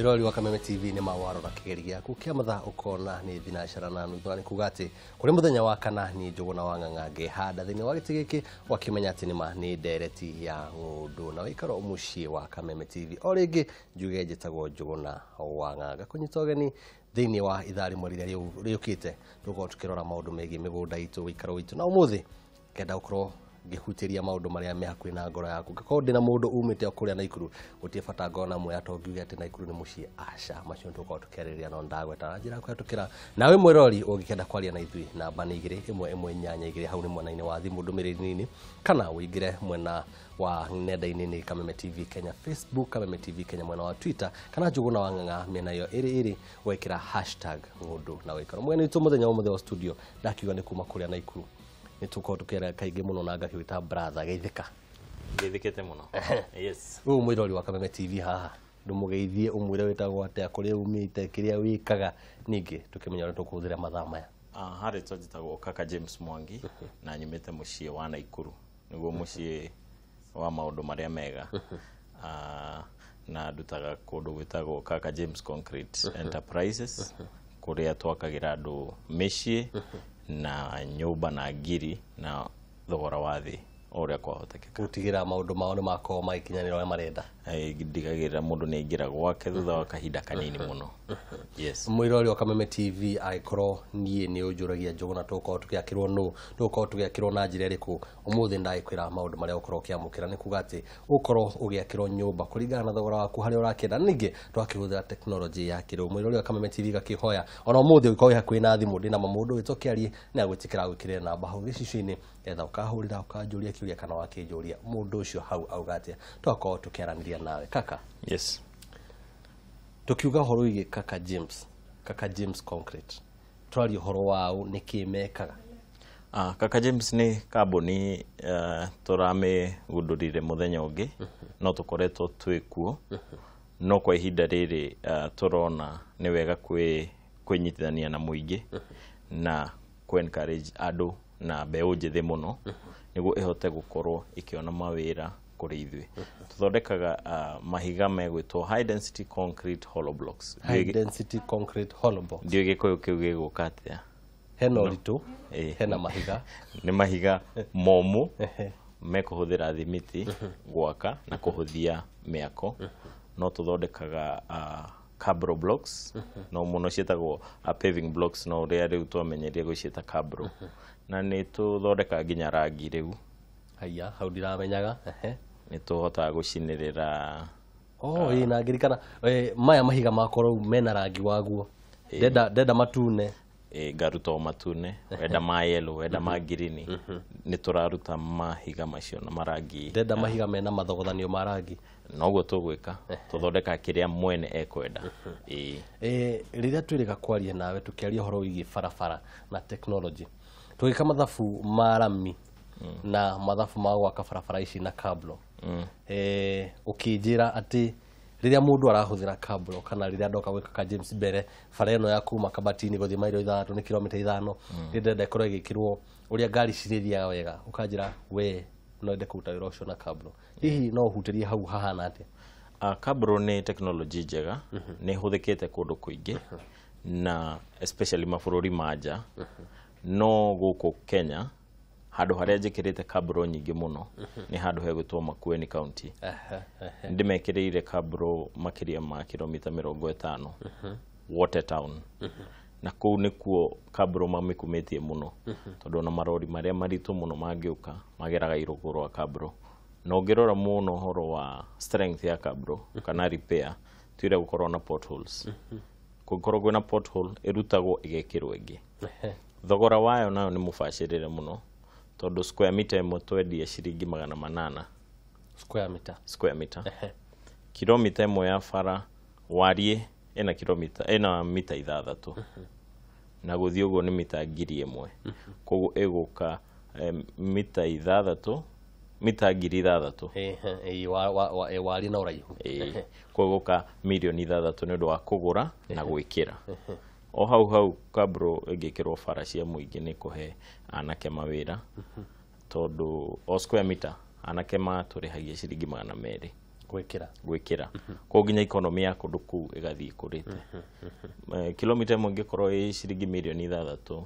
Mwirori wa Kameme TV nĩ mawarora kĩgeri gĩaku kĩa mathaa ũkona nĩ thinacara na nuthu, na nĩ kuga atĩ kũrĩ mũthenya wa kana niĩ Njũgũna wa Ng'ang'a ngĩhanda thĩinĩ wa gĩtĩ gĩkĩ ũgakĩmenya atĩ nĩma nĩ ndereti ya ng'ũndũ na wĩikaro mũciĩ wa Kameme TV. O rĩngĩ njuge njĩtagwo Njũgũna wa Ng'ang'a, kũnyita ũgeni thĩinĩ wa ithaa rĩmwe rĩrĩa rĩũkĩte tũgũkorwo tũkĩrora maũndũ megiĩ mĩgũnda itũ, wĩikaro witũ, na ũmũthĩ ngenda gũkorwo ngĩhutĩria maũndũ marĩa me hakuhĩ na ngoro yaku. Ngĩkorwo ndĩna mũndũ umĩte o kũrĩa Naikuru, gũtirĩ bata ngona muoya to ngiuge atĩ Naikuru nĩ mũciĩ, aca, macio nĩ tũgũkorwo tũkĩarĩrĩria no ndagweta na njĩra ya kũhetũkĩra. Nawe mwĩrori ũngĩkenda kwaria na ithuĩ, namba nĩ 2 1 8 2, hau nĩ mwena-inĩ wa thimũ ndũmĩrĩri nini, kana ũingĩre mwena wa nenda-inĩ nĩ Kameme TV Kenya Facebook, Kameme TV Kenya mwena wa Twitter, kana Njũgũna wa Ng'ang'a mĩena ĩyo ĩrĩ ĩrĩ wekĩra #ng'ũndũ na wĩikaro. Mũgeni witũ mũthenya wa mũthenya wa studio ndakiuga nĩ kuma kũrĩa Naikuru, nĩ tũkorwo tũkĩaria kaingĩ mũno na ngakĩwĩta brother geithĩka. Ngeithĩkĩte mũno, yes. Ũyũ mwĩrori wa Kameme TV haha ndũmũgeithie, ũmwĩre wĩtagwo atĩa, kũrĩa umĩte, kĩrĩa wĩkaga, ningĩ tũkĩmenya ũrĩa tũkũhũthĩra mathaa maya. Harĩ to njĩtagwo Kaka James Mwangi na nyumĩte mũciĩ wa Naikuru, nĩguo mũciĩ wa maũndũ marĩa mega. Na ndutaga kũndũ gwĩtagwo Kaka James Concrete Enterprises, kũrĩa twakagĩra andũ mĩciĩ na nyũmba na ngiri na thogora wa thĩ o ũrĩa kwahotekeka. Gũtigĩra maũndũ mao nĩ makorwo magĩkinyanĩra ũrĩa marenda. Ndigagĩrĩra mũndũ nĩ aingĩra gwake thutha wa kahinda kanini mũno, yes. Mwĩrori wa Kameme TV, angĩkorwo niĩ nĩ ũnjũragia Njũgũna tũgũkorwo tũgĩakĩrwo nũ, tũgũkorwo tũgĩakĩrwo na njĩra ĩrĩkũ, ũmũthĩ ndagĩkwĩra maũndũ marĩa ũkorwo ũkĩamũkĩra nĩ kuga atĩ ũkorwo ũgĩakĩrwo nyũmba kũringana na thogora waku harĩa ũrakĩenda, ningĩ twakĩhũthĩra tekinoronjĩ ya kĩrĩu. Mwĩrori wa Kameme TV, gakĩhoya ona ũmũthĩ ũgĩkorwo wĩ hakuhĩ na thimũ, ndĩna ma mũndũ wĩtwo kĩarie nĩ agwĩtĩkĩra gwĩkĩrĩra namba hau gĩcicio-inĩ getha ũkahũrĩra ũkanjũria kĩũria kana wakĩnjũria mũndũ ũcio hau auga atĩa, tũgakorwo tũkĩaranĩria nawe kaka. Yes. Tukiuga ũhoro wĩgiĩ Kaka James, Kaka James Concrete, twaria ũhoro wao nĩkĩ mekaga? Kaka James nĩ kambuni tũramĩgundũrire mũthenya ũngĩ, no tũkoretwo twĩ kuo, no kwa ihinda rĩrĩ tũrona nĩ wega kwĩnyitithania na mũingĩ na kũ encourage andũ na mbeũ njĩthĩ mũno nĩguo ĩhote gũkorwo ĩkĩona mawĩra kũrĩ ithuĩ. Tũthondekaga mahiga megwĩtwo high density concrete hollow blocks. High density concrete hollow box. Ndiũĩ Gĩkũyũ kĩu gĩgũka atĩa. Hena ũritũ. Hena mahiga. Nĩ mahiga momũ mekũhũthĩra thimiti gwaka na kũhũthia mĩako. No tũthondekaga cabro blocks, no mũno ciĩtagwo paving blocks, no ũrĩa rĩu twamenyerie gũciĩta cabro, na nĩ tũthondekaga nginya rangi rĩu. Haiya, hau ndiramenyaga. Ehe. Nĩ tũhotaga gũcinĩrĩra. Oh, ĩ na ngirikana maya mahiga makwa rĩu mena rangi waguo, ndenda matune. Ngaruta o matune, wenda ma yellow, wenda ma ngirini, nĩ tũraruta mahiga macio na marangi. Ndenda mahiga mena mathogothanio ma rangi. Noguo tũgwĩka, tũthondekaga kĩrĩa mwene ekwenda, ĩĩ. Rĩrĩa twĩrĩga kwaria nawe tũkĩaria ũhoro wĩgiĩ barabara na technology, tũgĩka mathabu ma rami na mathabu ma gwaka barabara ici na cabro, ũkĩnjĩra atĩ rĩrĩa mũndũ arahũthĩra cabro kana rĩrĩa ndoka gwĩka ka James mbere bara ĩno ya kuma Kabatini gũthiĩ mairo 6 nĩ kilomita 5, rĩrĩa ndĩrenda ĩkorwo ĩgĩkĩrwo ũrĩa ngari cirĩthiaga wega, ũkanjĩra we no ende kũruta wĩra ũcio na cabro. Hihi no ũhutĩrie hau hahana atĩa? Cabro nĩ technology njega, nĩ ĩhũthĩkĩte kũndũ kũingĩ na especially mabũrũri ma nja, no gũkũ Kenya handũ harĩa njĩkĩrĩte cabro nyingĩ mũno nĩ handũ hegwĩtwo Makueni County. Ndĩmekĩrĩire cabro makĩria ma kilomita 50 Water Town, na kũu nĩkuo cabro mamĩkumĩtie mũno, tondũ ona marori marĩa maritũ mũno mangĩũka mageraga irũgũ rwa cabro. Na ũngĩrora mũno ũhoro wa strength ya cabro kana repair, tuire gũkorwo na potholes, kũngĩkorwo kwĩna pothole ĩrutagwo ĩgekĩrwo ĩngĩ. Thogora wayo nayo nĩ mũbacĩrĩre mũno, tondũ square meter ĩmwe twendia ciringi 800. Square meter. Square meter, kilomita ĩmwe ya bara wariĩ ĩna kilomita ĩna mita 6, na gũthiĩ ũguo nĩ mita 1000, koguo ĩgũka mita 6, mita 6000. Ehe, wariĩ na ũraihu. Ĩĩ, koguo ĩgũka mirioni 6 nĩ ũndũ wa kũgũra na gwĩkĩra. O hau hau cabro ĩngĩkĩrwo bara cia mũingĩ nĩ kũhe anake mawĩra, tondũ o square meter anake matũrĩhagia ciringi 200. Gwĩkĩra koguo nginya economy ya kũndũ kũu ĩgathiĩ ĩkũrĩte. Kilomita ĩmwe ĩngĩkorwo ĩ ciringi mirioni 6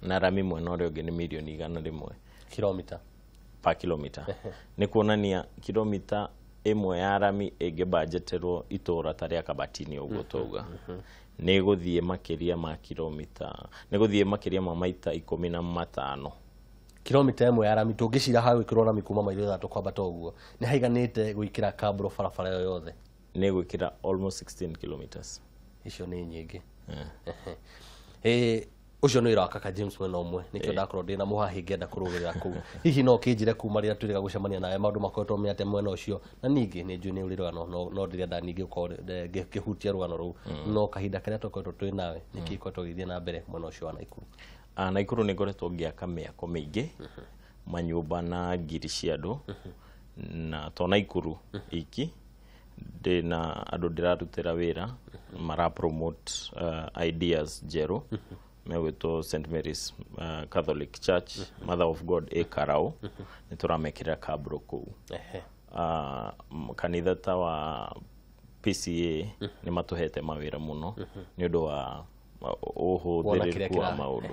na rami mwena ũrĩa ũngĩ nĩ mirioni 100 kilomita per kilomita, nĩ kuonania kilomita ĩmwe ya rami ĩngĩbanjeterwo itũra ta rĩa Kabatini ũguo twauga nĩ gũthiĩ makĩria ma kilomita, nĩ gũthiĩ makĩria ma maita 15. Kilomita ĩmwe ya rami tũngĩcira hagwĩkĩrwo rami kuma mairo 6 kwambata ũguo nĩ haiganĩte gwĩkĩra kabro barabara ĩyo yothe, nĩ gwĩkĩra almost 16 kilometers. Icio nĩ nyingĩ. Ũcio nĩ wĩra wa Kaka James mwena ũmwe, nĩkĩo ndakorwo ndĩna mũhaha ingĩenda kũrũgĩrĩra kũu. Hihi no ũkĩnjĩre kuma rĩrĩa twĩrĩga gũcemania nawe maũndũ makoretwo me atĩa mwena ũcio, na ningĩ nĩ njũĩ nĩ ũrĩ rũgano, no ndĩrenda ningĩ gũkorwo ngĩhutia rũgano rũu, no kahinda karĩa tũkoretwo twĩ nawe nĩkĩ gĩkoretwo gĩgĩthiĩ na mbere mwena ũcio wa Naikuru? Naikuru nĩ ngoretwo ngĩaka mĩako mĩingĩ, manyũmba na ngiri cia andũ, na to Naikuru iki ndĩna andũ ndĩrarutĩra wĩra mara promote ideas njerũ megwĩtwo St Mary's Catholic Church, Mother of God ĩ Karau, nĩ tũramekĩrĩra kabro kũu. Kanitha ta wa PCA nĩ matũhete mawĩra mũno nĩ ũndũ wa ũhũthĩrĩku wa maũndũ.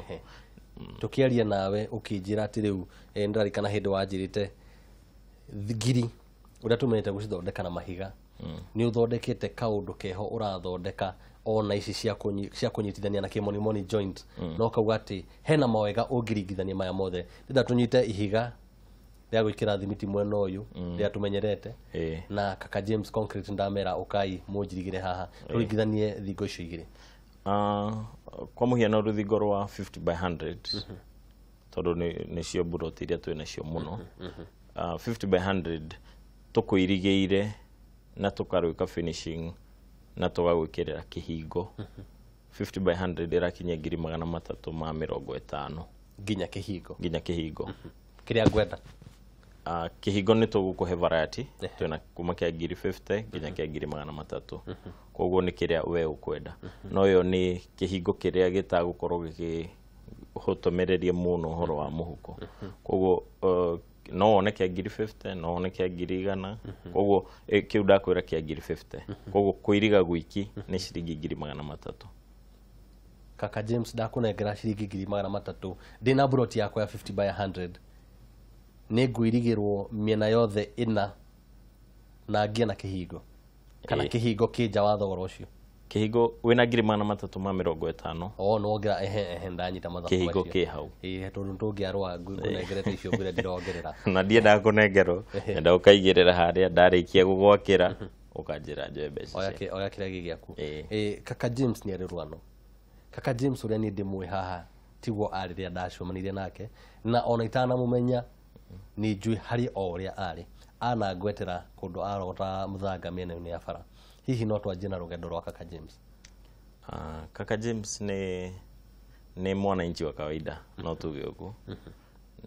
Tũkĩaria nawe ũkĩnjĩra atĩ rĩu nĩndarikana hĩndĩ wanjĩrĩte ngiri ũrĩa tũmenyete gũcithondeka na mahiga, nĩ ũthondekete kaũndũ keho ũrathondeka ona ici cia kũnyitithania na kĩmonimoni joint, no kauga atĩ hena mawega ũngĩringithania maya mothe. Ndĩrenda tũnyite ihiga rĩa gwĩkĩra thimiti mwena ũyũ rĩrĩa tũmenyerete na Kaka James Concrete ndamera ũkai mũnjirigĩre haha, tũringithanie thingo icio igĩrĩ. Kwa mũhiano rũthingo rwa 50 by 100 tondũ nĩcio mburoti iria twĩ nacio mũno, 50 by 100 tũkũirigĩire na tũkarwĩka finishing na tũgagwĩkĩrĩra kĩhingo. 50 by 100 ĩrakinyia 350,000 nginya kĩhingo, nginya kĩhingo kĩrĩa ngwenda. Kĩhingo nĩ tũgũkũhe variety, twĩna kuma kĩa 50,000 nginya kĩa 300,000, koguo nĩ kĩrĩa we ũkwenda. No ĩyo nĩ kĩhingo kĩrĩa gĩtagũkorwo gĩkĩhotomereria mũno ũhoro wa mũhuko, koguo no wone kĩa 50,000, no wone kĩa 100,000, koguo kĩu ndakwĩra kĩa 50,000, koguo kũiriga gwiki nĩ ciringi 300,000. Kaka James ndakũnengera ciringi 300,000 ndĩna mburoti yakwa ya 50 by 100 nĩ ngũirigĩrwo mĩena yothe ĩna na ngĩe na kĩhingo, kana kĩhingo kĩ nja wa thogora ũcio? Kĩhingo wĩna 350,000. O no wongera, ehe ndanyita mathabu macio. Kĩhingo kĩ hau. Tondũ tũngĩarũa ngũnengerete icio ngwĩre ndirongerera. Na ndiendaga kũnengerwo, nyenda ũkaigĩrĩra harĩa ndarĩkia gũgwakĩra ũkanjĩra njoe mbeca. Oya kĩrĩa gĩ gĩaku. Kaka James nĩ arĩ rũgano. Kaka James ũrĩa niĩ ndĩmũĩ haha tiguo arĩ rĩrĩa ndacemanirie nake, na ona itanamũmenya nĩ njũĩ harĩ o ũrĩa arĩ. Anangwetera kũndũ arogota mũthanga mĩena-inĩ ya bara. Hihi no twanjie na rũgendo rwa Kaka James? Kaka James nĩ mwananchi wa kawaida, no tuge ũguo.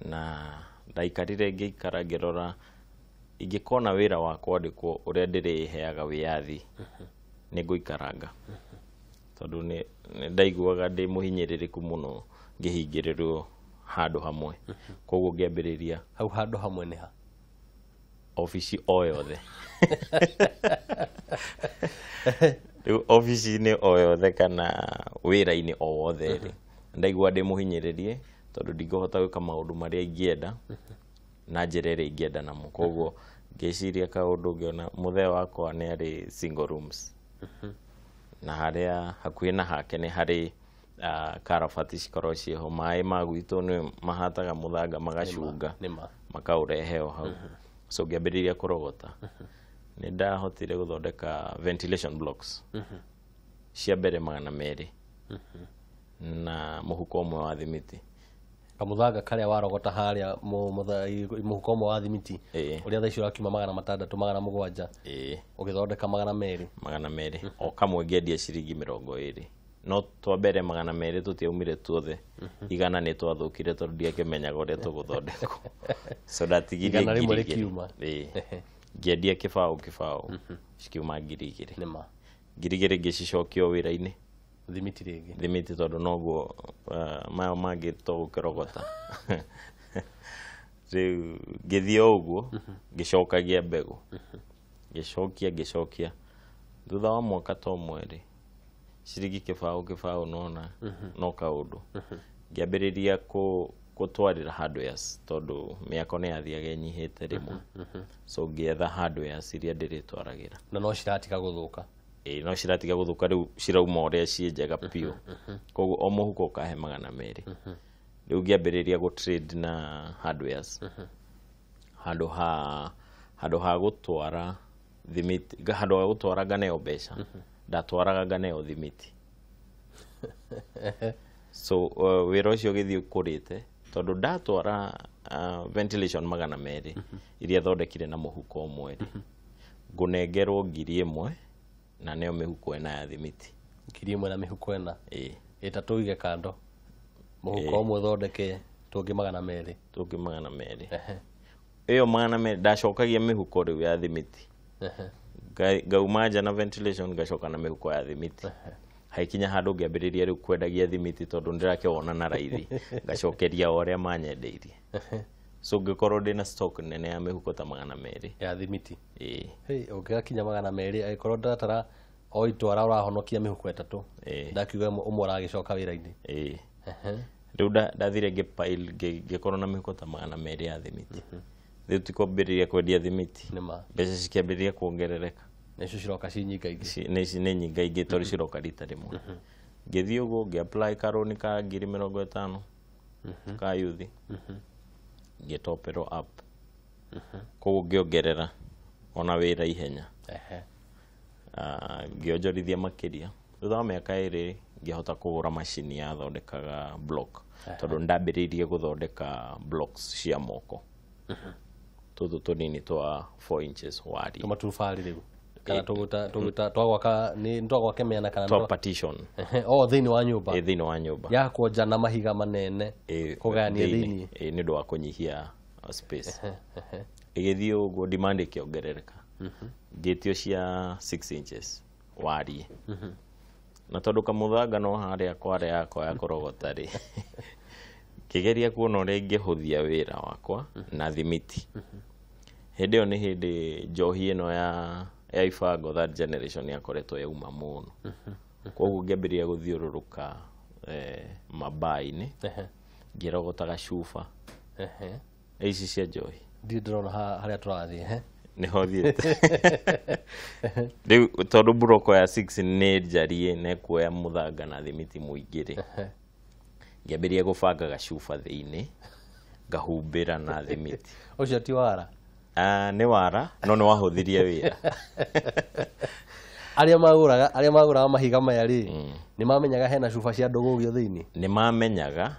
Na ndaikarire ngĩikara ngĩrora ingĩkona wĩra wa kwandĩkwo ũrĩa ndĩrĩheaga wĩyathi nĩ ngũikaranga, tondũ nĩ ndaiguaga ndĩ mũhinyĩrĩrĩku mũno ngĩhingĩrĩrwo handũ hamwe, koguo ngĩambĩrĩria. Hau handũ hamwe nĩ ha? Obici o yothe. Rĩu obici-inĩ o yothe kana wĩra-inĩ o wothe rĩ, ndaigua ndĩ mũhinyĩrĩrie tondũ ndingĩhota gwĩka maũndũ marĩa ingĩenda na njĩra ĩrĩa ingĩenda namo, koguo ngĩciria kaũndũ ngĩona mũthee wakwa nĩ arĩ single rooms, na harĩa hakuhĩ na hake nĩ harĩ karabati cikoragwo ciĩho, maĩ ma gwitũ nĩ mahataga mũthanga magacunga makaũrehe o hau. So ngĩambĩrĩria kũrogota. Nĩ ndahotire gũthondeka ventilation blocks cia mbere 200 na mũhuko ũmwe wa thimiti. Kamũthanga karĩa warogota harĩa mũhuko ũmwe wa thimiti ũrĩa thaa ici ũrakiuma 600 700, ũgĩthondeka 200. 200 o kamwe ngĩendia ciringi 20, no twa mbere 200 tũtiaumire tuothe, 100 nĩ twathũkire tondũ ndiakĩmenyaga ũrĩa tũgũthondekwo, so ndatigirie 2,000. Ngĩendia kĩbaũ kĩbaũ cikiuma 2,000. 2,000 ngĩcicokia wĩra-inĩ thimiti rĩngĩ, thimiti tondũ noguo mayo mangĩ tũgũkĩrogota. Rĩu ngĩthiĩ o ũguo ngĩcokagia mbegũ. Ngĩcokia thutha wa mwaka ta ũmwe rĩ, ciringi kĩbaũ kĩbaũ nona no kaũndũ. Ngĩambĩrĩria gũtwarĩra hardwares tondũ mĩako nĩ yathiaga ĩnyihĩte rĩmwe, so ngĩetha hardwares iria ndĩrĩtwaragĩra. Na no ciratiga gũthũka. Ĩĩ, no ciratiga gũthũka, rĩu cirauma ũrĩa ciĩ njega biũ, koguo o mũhuko ũkahe 200. Rĩu ngĩambĩrĩria gũ trade na hardwares, handũ ha gũtwara thimiti, handũ ha gũtwara nganeo mbeca, ndatwaraga nganeo thimiti. So wĩra ũcio ũgĩthiĩ ũkũrĩte, tondũ ndatwara ventilation 200 iria thondekire na mũhuko ũmwe rĩ, ngũnengerwo 1000 na nĩyo mĩhuko 4 ya thimiti. 1000 na mĩhuko 4? Ĩĩ. 3 ũige kando, mũhuko ũmwe ũthondeke tũngĩ 200. Tũngĩ 200. Ĩyo 200 ndacokagia mĩhuko rĩu ya thimiti. Ngauma nja na ventilation, ngacoka na mĩhuko ya thimiti. Haikinya handũ ngĩambĩrĩria rĩu kwendagia thimiti, tondũ ndĩrakĩwona na raithi, ngacokeria o ũrĩa manyendeirie. So ngĩkorwo ndĩna stock nene ya mĩhuko ta 200. Ya thimiti? Ĩĩ. Hey, ũngĩgakinya 200, angĩkorwo ndĩratara o itwara ũrahonokia mĩhuko 3. Ĩĩ. Ndakiuga ũmwe ũragĩcoka wĩra-inĩ. Ĩĩ. Rĩu ndathire ngĩpile, ngĩkorwo na mĩhuko ta 200 ya thimiti. Rĩu ti kwambĩrĩria kwendia thimiti, Nĩma. mbeca cikĩambĩrĩria kuongerereka. Nacio ciroka ci nyingaingĩ. Nĩ nyingaingĩ tondũ ciroka rita rĩmwe. Ngĩthiĩ ũguo ngĩ-apply karũni ka 50,000 ka yuthi, ngĩtoperwo up, koguo ngĩongerera ona wĩra ihenya. Ngĩonjorithia makĩria. Thutha wa mĩaka 2 ngĩhota kũgũra macini yathondekaga block, tondũ ndambĩrĩirie gũthondeka blocks cia moko, tũtũ tũnini twa 4 inches wariĩ. Tũmaturubarĩ rĩu kana tũgũta tũgũta twagwaka nĩ twagwaka mĩena kana twa partition. O thĩinĩ wa nyũmba? Ĩ, thĩinĩ wa nyũmba. Ya kwonja na mahiga manene? Ĩ, kũgayania thĩinĩ. Ĩ, nĩ ũndũ wa kũnyihia space. Ĩgĩthiĩ ũguo demand ĩkĩongerereka, ngĩtio cia 6 inches wariĩ, na tondũ kamũthanga no harĩa kware yakwa ya kũrogota rĩ, ngĩgeria kuona ũrĩa ingĩhũthia wĩra wakwa na thimiti. Hĩndĩ ĩyo nĩ hĩndĩ njohi ĩno ya ibango that generation yakoretwo yauma mũno, koguo ngĩambĩrĩria gũthiũrũrũka mabaa-inĩ ngĩrogotaga cuba ici cia njohi. Ndirĩ ndĩrona harĩa tũrathiĩ, ehe. Nĩho thiĩte rĩu, tondũ mburoko ya 6 nĩ njariĩ na ĩkuoya mũthanga na thimiti mũingĩ rĩ, ngĩambĩrĩria gũbanga gacuba thĩinĩ, ngahumbĩra na thimiti. Ũcio ti wara? Ah, nĩ wara, no nĩ wahũthirie wĩra. Arĩa magũraga mahiga maya rĩ, nĩ mamenyaga hena cuba cia ndũgũgio thĩinĩ? Nĩ mamenyaga,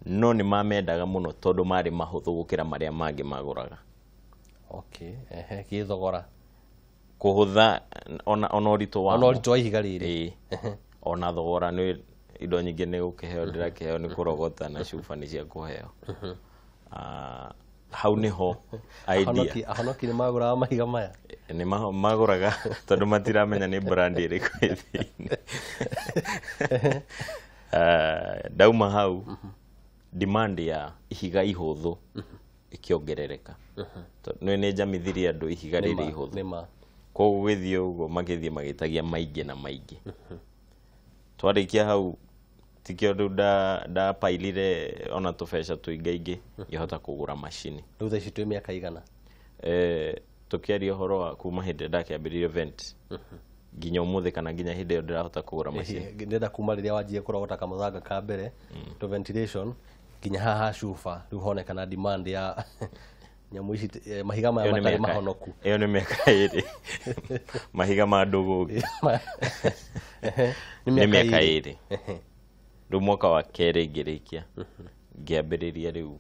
no nĩ mamendaga mũno tondũ marĩ mahũthũ gũkĩra marĩa mangĩ magũraga. Okay, ehe, gĩthogora. Kũhũtha ona ũritũ ona wamo. Ũritũ wa ihiga rĩrĩ. Ĩĩ, ona thogora nĩ indo nyingĩ nĩ gũkĩheo ndĩrakĩheo nĩ kũrogota na cuba nĩ cia kũheo. Ah, hau nĩho idea. Ahonoki nĩ magũraga mahiga maya? Nĩ magũraga tondũ matiramenya nĩ brand ĩrĩkũ ĩ thĩinĩ. Ah, ndauma hau demand ya ihiga ihũthũ ĩkĩongerereka. Tondũ nĩ njamithirie andũ ihiga rĩrĩ ihũthũ. Nĩma. Koguo gũgĩthiĩ ũguo magĩthiĩ magĩtagia maingĩ na maingĩ. Twarĩkia hau tikio rĩu ndapailire ona tũbeca tũingaingĩ, ngĩhota kũgũra macini. Rĩu thaa ici twĩ mĩaka igana? Tũkĩaria ũhoro wa kuma hĩndĩ ĩrĩa ndakĩambĩrĩirie event nginya ũmũthĩ kana nginya hĩndĩ ĩyo ndĩrahota kũgũra macini? Ndĩrenda kuma rĩrĩa wanjie kũrogota kamũthanga ka mbere to ventilation nginya haha cuba rĩu honekana demand ya nyamũ ici, mahiga maya Ĩyo nĩ matarĩ mĩaka- mahonoku. Ĩyo nĩ mĩaka 2, mahiga ma ndũgũngĩ. Nĩ Nĩ mĩaka 2. 2. Rĩu mwaka wa kerĩ ngĩrĩkia ngĩambĩrĩria rĩu.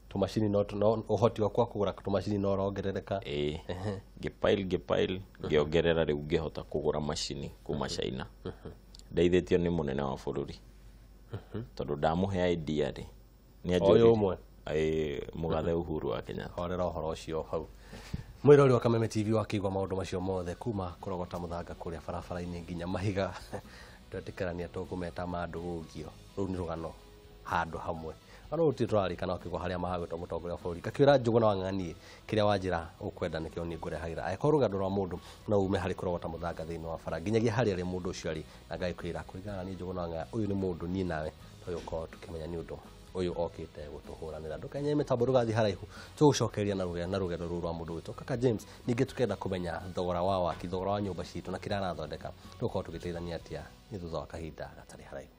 Tũmacini no ũhoti waku wa kũgũra tũmacini no ũrongerereka. Ĩĩ, ngĩpile ngĩpile ngĩongerera, rĩu ngĩhota kũgũra macini kuma China ndeithĩtio nĩ mũnene wa bũrũri, tondũ ndamũhe idea rĩ nĩ O ũyũ anjũririe- ũmwe? Ĩĩ, mũgathe Uhuru wa Kenyatta. Horera ũhoro ũcio hau. Mwĩrori wa Kameme TV, wakĩigua maũndũ macio mothe kuma kũrogota mũthanga kũrĩa barabara-inĩ nginya mahiga twetĩkĩrania tũkũmeta ma ndũgũngio, rũu nĩ rũgano handũ hamwe. Ona gũtirĩ tũrarĩkana ũkĩgwa harĩa mahagwĩtwo mũtongoria wa bũrũri. Ngakĩũra Njũgũna wa Ng'ang'a niĩ kĩrĩa wanjĩra ũkwenda nĩkĩo niĩ ngũrehagĩra. Angĩkorwo rũgendo rwa mũndũ no ume harĩ kũrogota mũthanga thĩinĩ wa bara nginyagia harĩa arĩ mũndũ ũcio arĩ, na ngagĩkwĩra kũringana na niĩ Njũgũna wa Ng'ang'a, ũyũ nĩ mũndũ niĩ nawe tũgĩkorwo tũkĩmenya nĩ ũndũ ũyũ okĩte gũtũhũranĩra. Ndũkenye mĩtambo, ndũgathiĩ haraihu, tũgũcokeria na rũgendo rũrũ rwa mũndũ witũ Kaka James. Ningĩ tũkenda kũmenya thogora wa waki, thogora wa nyũmba citũ na kĩrĩa arathondeka, tũgũkorwo tũgĩteithania atĩa nĩ thutha wa kahinda gatarĩ haraihu.